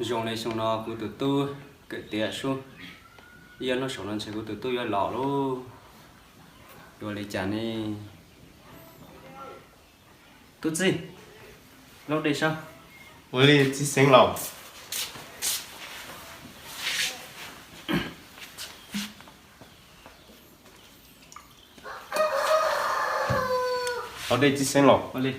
Zoo li xyoo no kuv tus tub kawm tiav sub, ib ob hnub saum no ntshe kuv tus tub yuav los lauj. Yuav ua li cas ne? Tub txib, laub dej saib. Ua li txiv xeev laus. Laub dej txiv xeev laus. Ua li.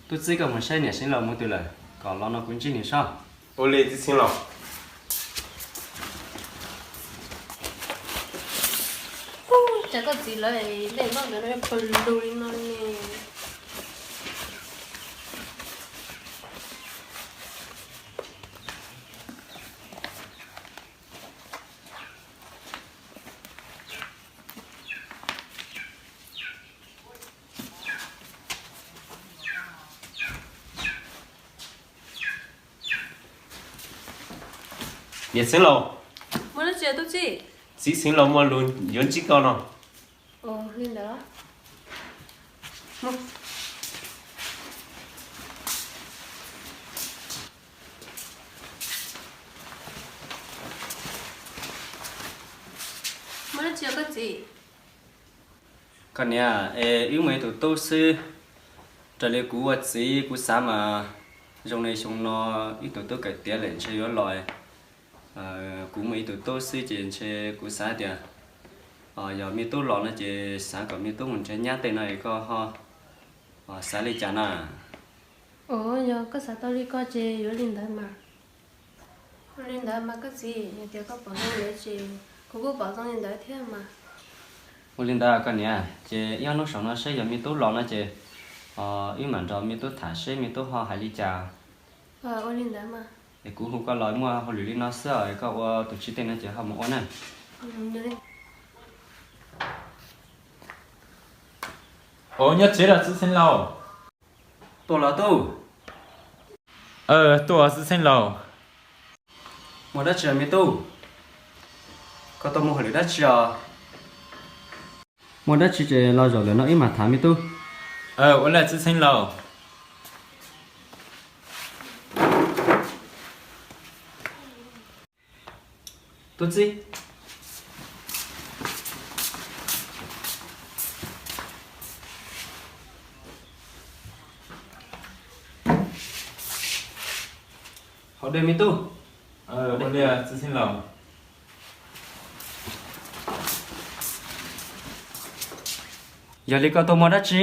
Tub txib, koj mus saib niam xeev laus mus twg lawm, kom los no kuv ntsib nws saib. Ua li txiv xeev laus. Cas koj txiv lawv dej noj ntawd pw lug li no ne? Niam xeev laus. Txiv xeev laus muaj lus yuav ntsib koj no. Koj niam, es wb muaj ib tug tub xwb, raws li kuv ua txiv kuv xav mas zoo li xyoo no ib tug tub kawm tiav lawm ntshe yuav los. Kuv muaj ib tug tub xwb ces ntshe kuv xav tias yog me tub los no ces xav kom me tub mus nrhiav nyab tej no es koj ho xav li cas na? Ua, yog koj xav tau li ko ces yuav li ntawd mas. Ua li ntawd mas koj txiv, yog tias koj pom zoo li ntawd ces kuv kuj pom zoo li ntawd thiab mas. Ua li ntawd koj niam, ces ib ob hnub saum no saib yog me tub los no ces wb mam nrog me tub tham seb me tub ho hais li cas. Ua li ntawd mas. Es kuv hu koj los muaj hauj lwm li no xwb os, koj ua tus tswv tej no ces ho mus ua na. Ua, nyob tsev los txiv xeev laus? Tuaj los tub. Tuaj txiv xeev laus. Muaj dab tsi me tub? Koj tuaj muaj hauj lwm dab tsi os? Muaj dab tsi ces los zaum ntawm no wb mam tham me tub. Ua li txiv xeev laus. Tub txib. Haus dej me tub. Txiv xeev laus. Yog li koj tuaj muaj dab tsi?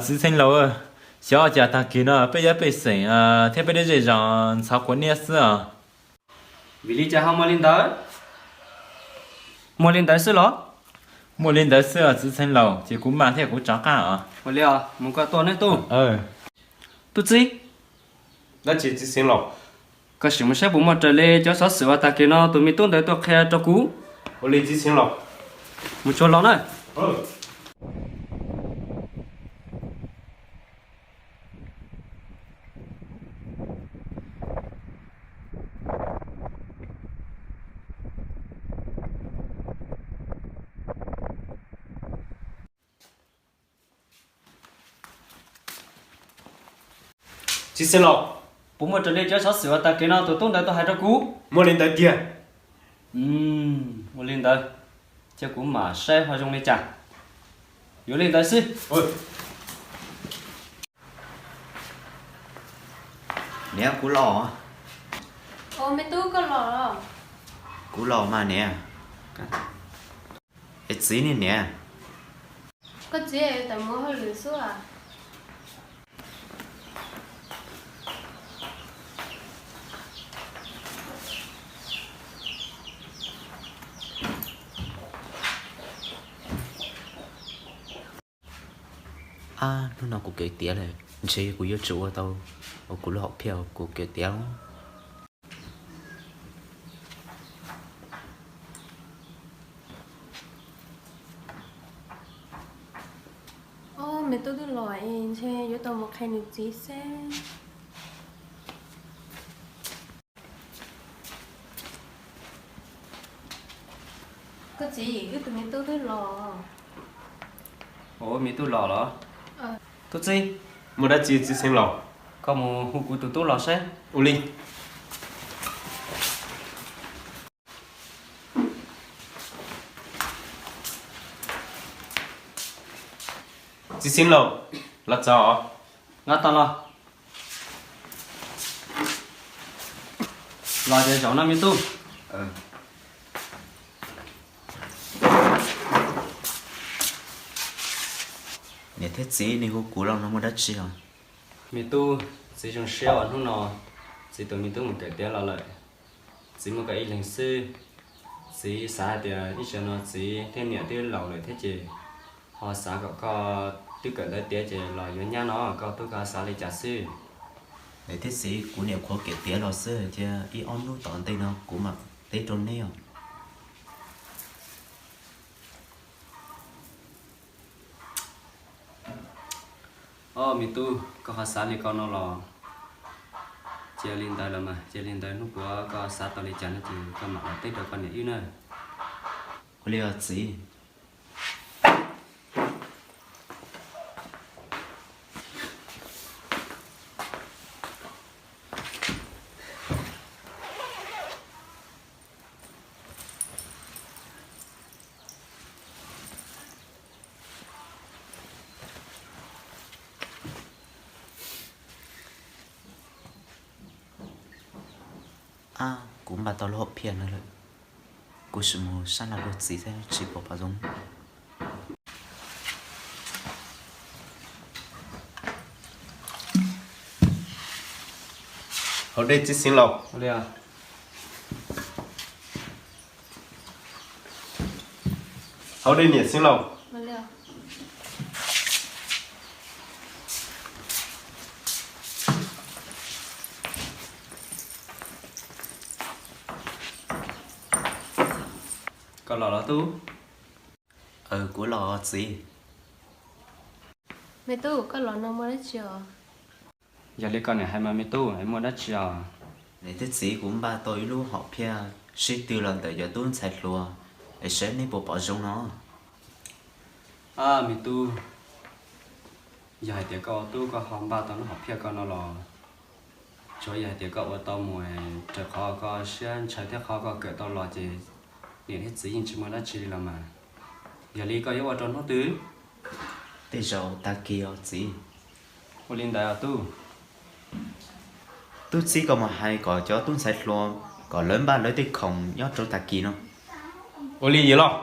Txiv xeev laus, xyov cas tag kis no peb yuav pej xeem thiab peb lub zej zos ntxhov quav niab xwb os. Vim li cas ho muaj li ntawd? Muaj li ntawd xwb los? Muaj li ntawd xwb os txiv xeev laus, ces kuv maj thiab kuv rov qab os. Ua li os, mus koj tuaj neb tub. Tub txib. Dab tsi txiv xeev laus? Koj sim mus saib puas muaj raws li cov xov xwm uas tag kis no tus me tub ntawd tuaj qhia rau kuv. Ua li txiv xeev laus. Mus tsuag los na. Txiv xeev laus, puas muaj raws li cov xov xwm uas tag kis no tus tub ntawd tuaj hais rau kuv? Muaj li ntawd tiag. Ua li ntawd, cia kuv mam saib ho zoo li cas. Yuav li ntawd xwb. Niam, kuv los. Me tub, koj los? Kuv los mas niam. Es txiv ne niam? Koj txiv tawm mus hauj lwm xwb. Ab, hnub no kuv kawm tiav lawm, ntshe kuv yuav tsum ua tau ua kuv lub hom phiaj kuv kawm tiav. Ob, me tub twb los es ntshe yuav tau mus qhia nws txiv seb. Koj txiv, wb tus me tub twb los. Ua, me tub los los? Tub txib, muaj dab tsi txiv xeev laus? Koj mus hu kuv tus tub los saib. Ua li. Txiv xeev laus, los txog. Los tau los. Los ces zaum no me tub. Niam thiab txiv, nej hu kuv los no muaj dab tsi os? Me tub, txiv zoo siab uas hnub no txiv tus me tub mus kawm tiav los lawm. Txiv muaj koj ib leeg xwb. Txiv xav tias ib zaug no txiv thiab niam twb laus lawm thiab ces ho xav kom koj twb kawm ntawv tiav ces los yuav nyab no, koj tub koj xav li cas xwb? Niam thiab txiv, kuv niam qhuav kawm tiav los xwb, cia ib ob hnub tom ntej no kuv mam teb rau neb os. Os me tub, koj ho xav li ko no los cia li ntawd los mas, cia li ntawd hnub puav koj xav tau li cas no ces koj mam los teb rau koj niam wb na. Ua li os txiv. Ab, kuv npaj tau lub hom phiaj no lawm, kuv sim mus sab laj dua txiv thiab tsis pom pom zoo. Haus dej txiv xeev laus. Haus dej niam xeev laus. Koj los los tub? Kuv los txiv. Me tub, koj los no muaj dab tsi os? Yog li koj niam hais mas me tub, muaj dab tsi os? Niam thiab txiv, kuv npaj tau ib lub hom phiaj sib tw los ntawm cov tub ntxhais hluas, es saib nej puas pom zoo no. Ab me tub, yog hais tias koj ua tub koj ho npaj tau lub hom phiaj koj no los, tsuav yog hais tias koj ua tau mus raws qhov koj siab ntshaw thiab qhov koj kawm tau los ces niam thiab txiv yeej tsis muaj dab tsi li los mas. Yog li koj yuav ua rau hnub twg? Tej zaum tag kis os txiv. Ua li ntawd os tub. Tub txib koj mus hais kom cov tub ntxhais hluas kom lawv npaj lawv tej khoom nyob rau tag kis no. Ua li yawg loj.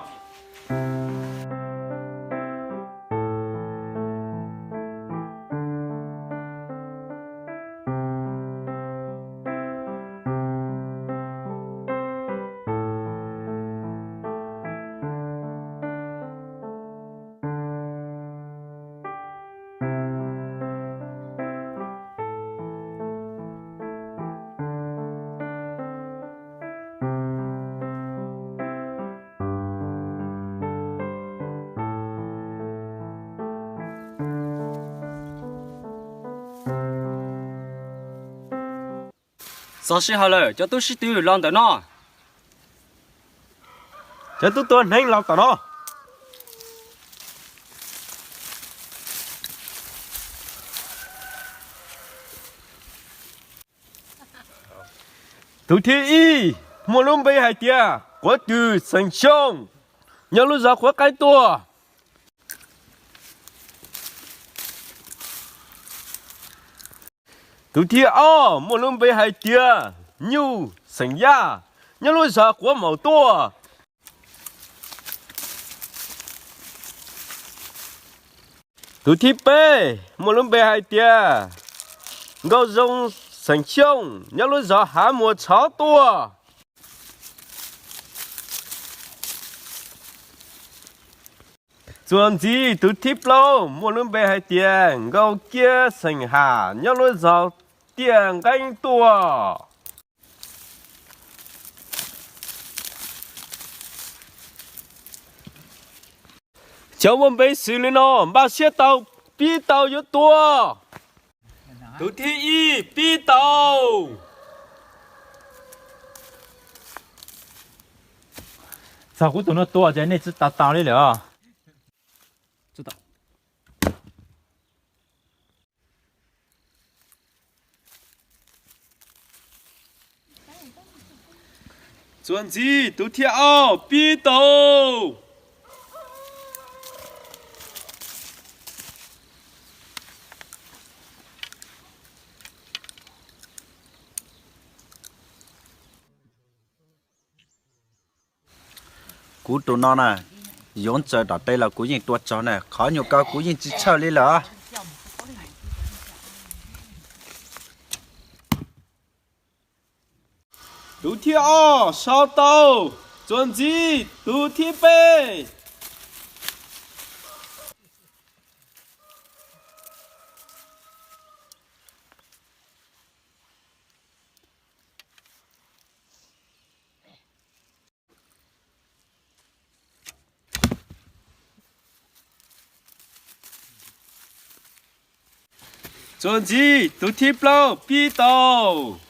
Txog sij hawm lawm, cov tub sib tw los ntawm no. Cov tub tuav hneev los tom no. Tus thib ib muaj lub npe hais tias Quav Twm xeem Xyooj, nyob lub zos Quav Qaib Tuaj. Tus thib ob muaj lub npe hais tias Nyuj xeem Yaj, nyob lub zos Quav Maum Tuaj. Tus thib peb muaj lub npe hais tias Nkauj Zoo xeem Xyooj, nyob lub zos Hav Muas Tshov Tuaj. Txuas ntxiv tus thib plaub muaj lub npe hais tias Nkauj Kiab xeem Ham, nyob lub zos Tiaj Nqeeb Tuaj. Cov muaj npe xws li no, npaj siab tau, pib tau yuav tua. Tus thib ib pib tau. Txog kuv tus no tua ces nej tsis tau tau li lawm os. Txuas ntxiv tus thib ob pib tau. Kuv tus no na, yuav ntsaws tom tej los kuv yeej tua tsaug na, qhov nyuag ko kuv yeej tsis tshawj li lawm. Tus thib ob sau tau. Txuas ntxiv tus thib peb. Txuas ntxiv tus thib plaub pib tau.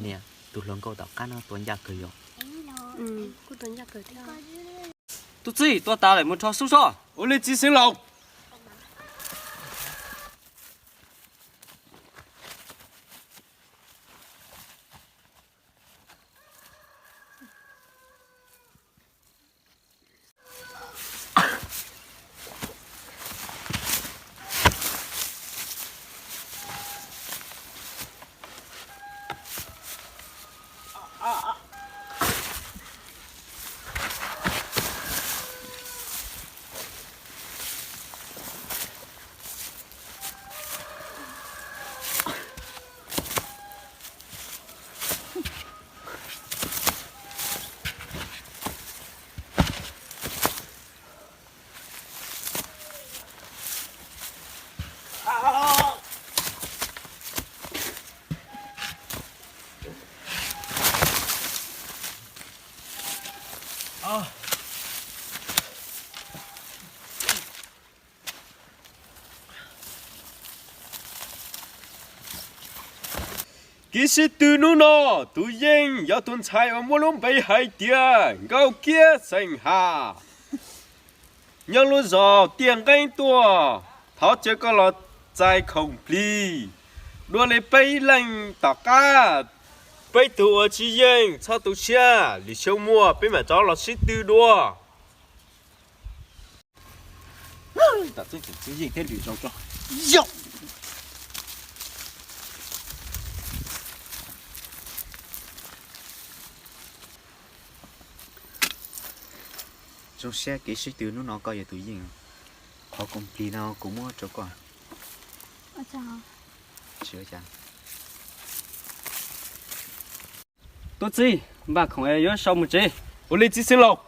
Niam, tus hluas nkauj tom qab no tua ncaj kawg yom. Tub txib, tua tas lawm mus rho xub soj. Ua li txiv xeev laus. Kev sib tw hnub no, tus yeej yog tus ntxhais uas muaj lub npe hais tias Nkauj Kiab xeem Has, nyob lub zos Tiaj Nqeeb tuaj. Thov caw koj los txais khoom plig dua li peb leeg tom qab. Peb tus uas tsis yeej txhob tu siab, lwm xyoo muaj peb mam rov los sib tw dua. Zoo siab kev sib tw hnub no koj yog tus yeej. Qhov khoom plig no kuv muab rau koj. Tub txib, npaj khoom es yuav sau mus tsev. Ua li txiv xeev laus.